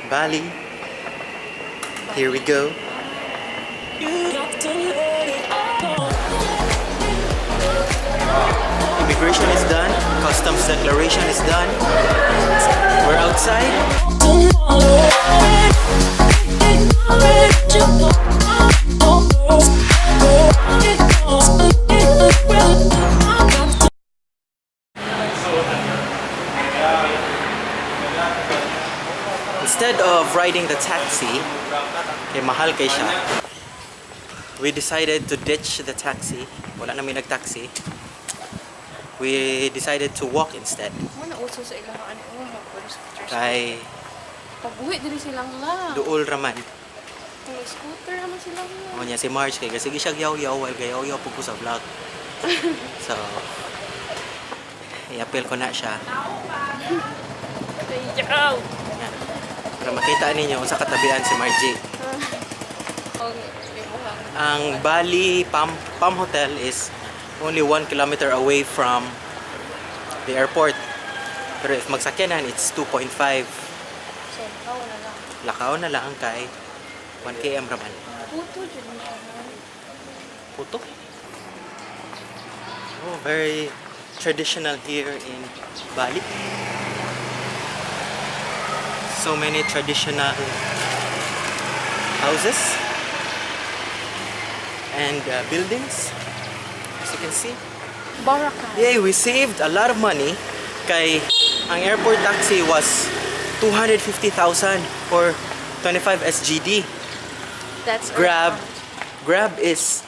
Bali. Here we go. You got to let it go. Immigration is done. Customs declaration is done. We're outside. Tomorrow, let you go. Go, go, go. Instead of riding the taxi, kay mahal kay siya, we decided to ditch the taxi. Wala na mi nag-taxi. We decided to walk instead. Mo na uso sa ilang ano, mag scooter. Kay Pabuhi diri silang la. duol raman. May scooter naman silang la. Mo niya si Marge kay sige siya yaw-yaw while gayaw-yaw pug ko sa vlog. So, i-appeal ko na siya. Ayaw! Yan. Para makita ninyo unsa katabian si Margie. Og libuhang. Ang Bali Palm Hotel is only 1 kilometer away from the airport. Pero if magsakyanan, it's 2.5. So, ikaw na lang. Lakaw na lang kay 1 km raman. Puto jud ni siya. Puto. Oh, very traditional here in Bali. So many traditional houses and buildings, as you can see. Boracay. Yay, we saved a lot of money kay ang airport taxi was 250,000 or 25 SGD. That's Grab around. Grab is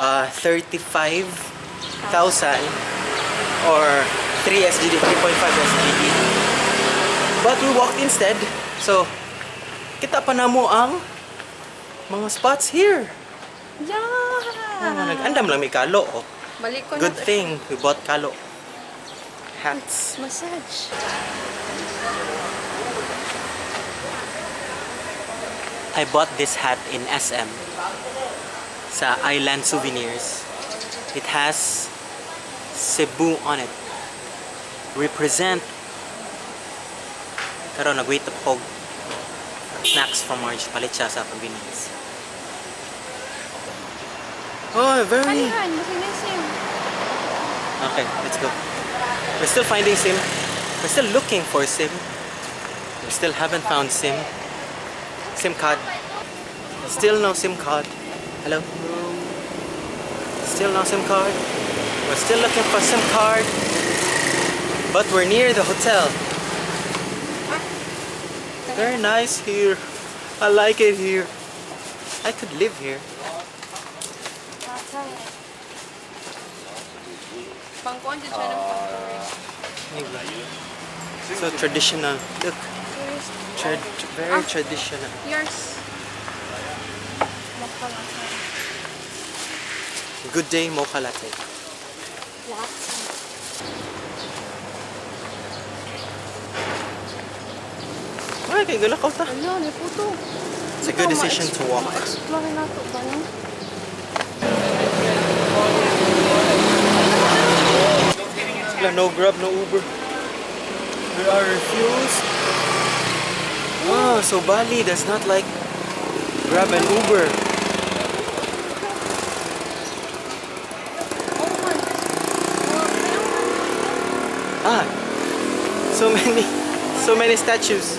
35,000 or 3 SGD, 3.5 SGD. But we walked instead. So, kita pa namo ang mga spots here. Yeah! Oh, nag-andam lang may kalo. Oh. Balik ko Good na to. thing we bought kalo. Hats. Massage. I bought this hat in SM sa Island Souvenirs. It has Cebu on it. Represent. Karon nag-wait up og snacks from Marge. Palit siya sa convenience. Oh, very. Kanihan, masinisim. Okay, let's go. We're still finding SIM. We're still looking for SIM. We still haven't found SIM. SIM card. Still no SIM card. Hello? Still no SIM card. We're still looking for SIM card. But we're near the hotel. Very nice here. I like it here. I could live here. Pangkuan dyan siya ng pang-tourist. So traditional. Look, Tourist. very traditional. Yours. Mocha latte. Good day, mocha latte. Latte. Ay, kay galakaw ta. Ano, may puto. It's a good decision to walk. Ma-explore na to ba, no? Wala, no Grab, no Uber. We are refused. Oh, so Bali does not like Grab and Uber. Oh my. Ah, so many statues.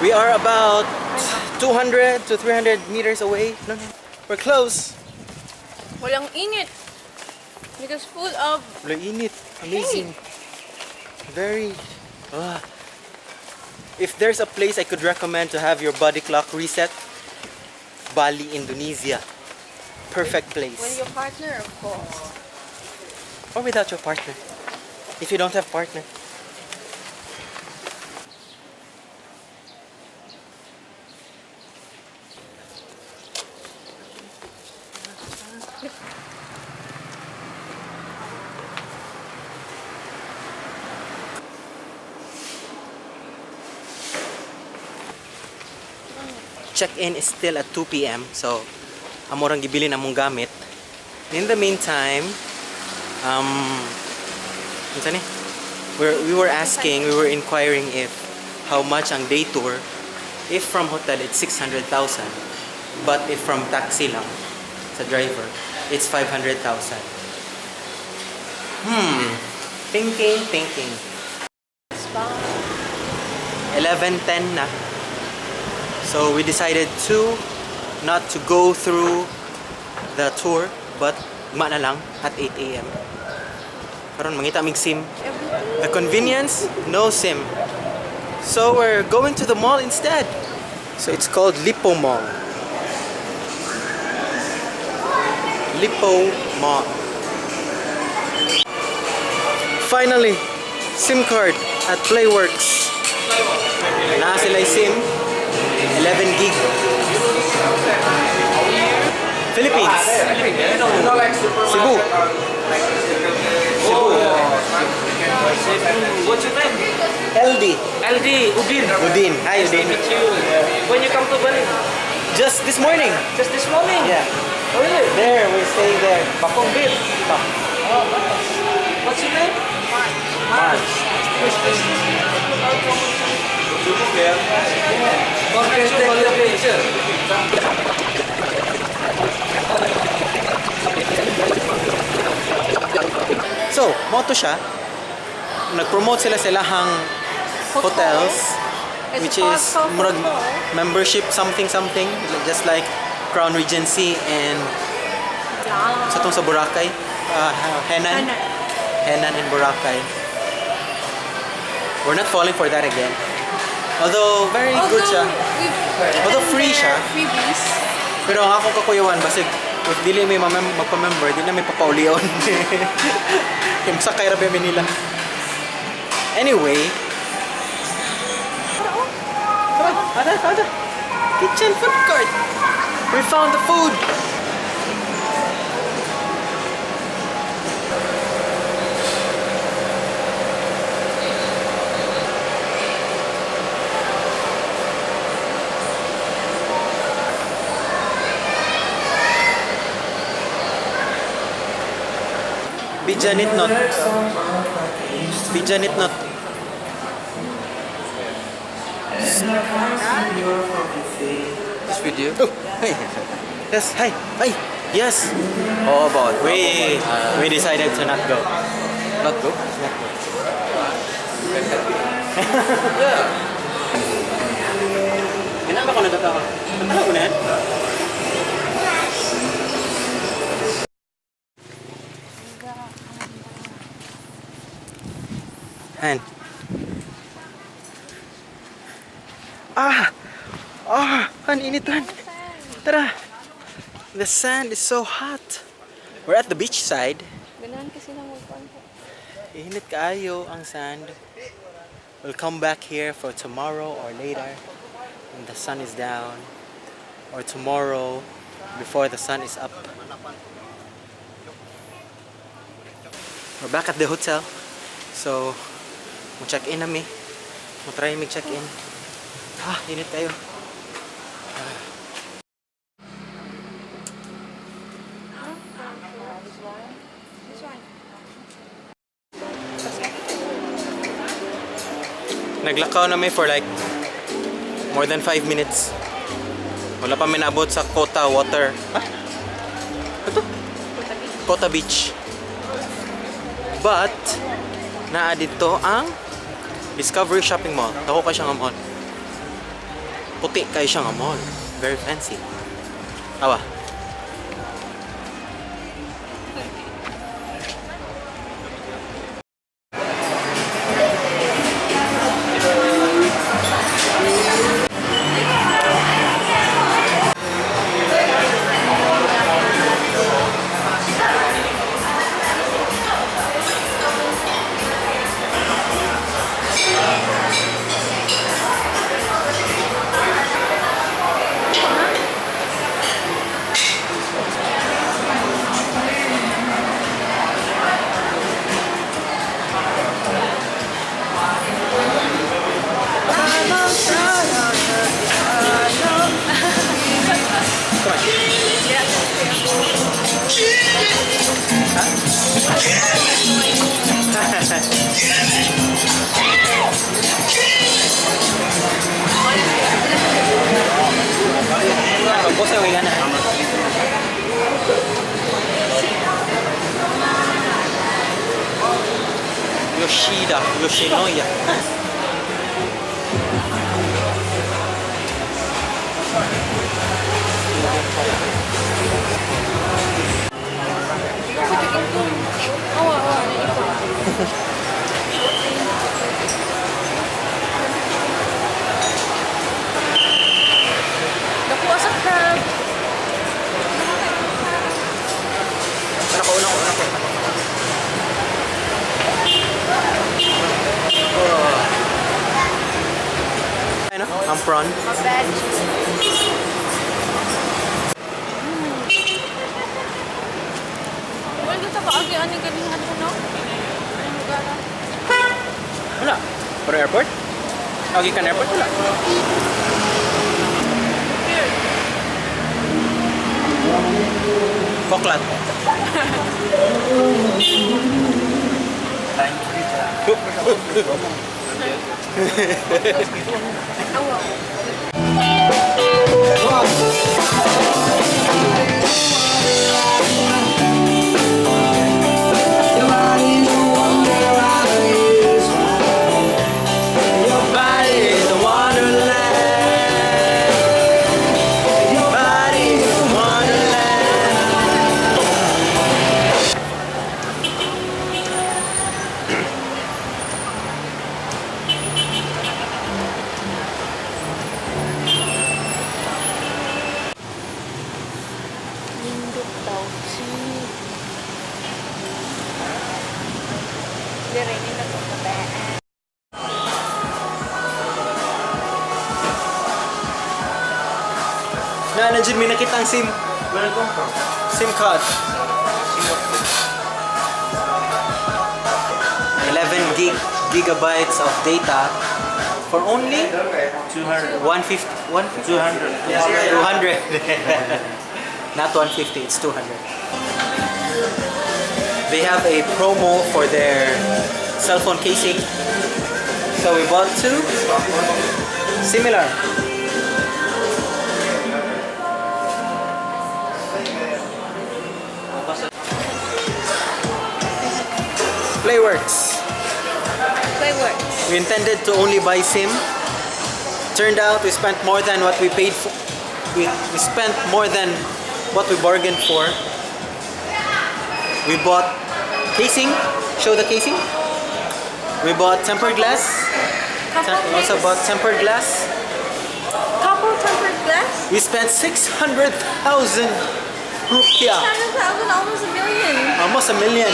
We are about 200 to 300 meters away. No, we're close. Walang init. Because full of Walang init. Amazing. Very. Ah. If there's a place I could recommend to have your body clock reset, Bali, Indonesia. Perfect place. With your partner, of course. Or without your partner. If you don't have partner. Check-in is still at 2 p.m. So, amo rang gibilin among gamit. In the meantime, unsa ni? We were asking, we were inquiring if how much ang day tour. If from hotel, it's 600,000. But if from taxi lang, sa driver, it's 500,000. Thinking, thinking. Spa. 11:10 na. So we decided to not to go through the tour but ugma na lang at 8 a.m. Karon mangita mig SIM. Everything. The convenience, no SIM. So we're going to the mall instead. So it's called Lippo Mall. Lippo Mall. Finally, SIM card at Playworks. Naa sila SIM, 11 gig. Philippines. Cebu. Cebu. What's your name? LD. LD Udin. Udin. Hi, Udin. Meet you. When you come to Bali? Just this morning. Just this morning. Yeah. Oh, really? There, we're staying there. Bakong Beach. Pa. Oh, nice. What's your name? Mars. Nice. So, mao to siya. Nag-promote sila sa ilahang hotels It's which a is five-star murag hotel. membership something something, just like Crown Regency and Yeah. sa tong sa Boracay, Henan. Henan. Henan and Boracay. We're not falling for that again. Although very good siya. We've eaten Although free their siya. freebies. Pero ang akong kakuyawan, basig, if dili may magpa-member, di na may papaulion. Yung sa kay Rabe Manila. Anyway. Tara, tara, tara. Kitchen food court. We found the food. Bijanit not. Bijanit not. This video? Oh, hey. Yes, hi. Hi. Yes. Oh, about We decided to not go. Not go? Not go. Yeah. Ganaan ba ko nagkatawa? Nagkatawa ko na yan? Han. Ah! Ah! Han, initan! Tara! The sand is so hot. We're at the beach side. Ganahan kasi na magkuhan ko. Init kaayo ang sand. We'll come back here for tomorrow or later when the sun is down, or tomorrow before the sun is up. We're back at the hotel. So, mo check in na mi. Mo try mi check in. Ah, init kayo. This one. Naglakaw na mi for like more than 5 minutes. Wala pa mi naabot sa Kota Water. Ah? Ito? Kota Beach. But, naa dito ang Discovery Shopping Mall. Dako kay siya nga mall. Puti kay siya nga mall. Very fancy. Awa. Sa yung gana. Yoshida, Yoshinoya. Awa, awa, na ito. Nakuha sa crab. Una ko, una ko, una ko. Oh. Ano? Ang prawn. Mabad. Wala dito ba agi ani ganing ano no? Ano lugar ah? Wala. Pero airport? Okay ka na airport? Wala. Here. Koklat. Awa. Your body is a wonderland. Your body is a wonderland. Nindot daw. Si. Dire nindot ang kataan. Na, nandiyan may nakita ang SIM. SIM card. 11 gigabytes of data for only 200. 150, 150? 200. 200. Not 150, it's 200. They have a promo for their cell phone casing. So we bought two. Similar. Playworks. Playworks. We intended to only buy SIM. Turned out we spent more than what we paid for. We spent more than what we bargained for. We bought casing. Show the casing. We bought tempered glass. Couple We also case. bought tempered glass. Couple tempered glass? We spent 600,000 rupiah. 100,000, almost a million. Almost a million.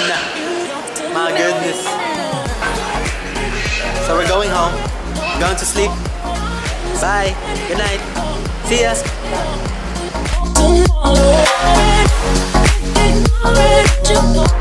My goodness. So we're going home. Going to sleep. Bye. Good night. See ya. Tomorrow.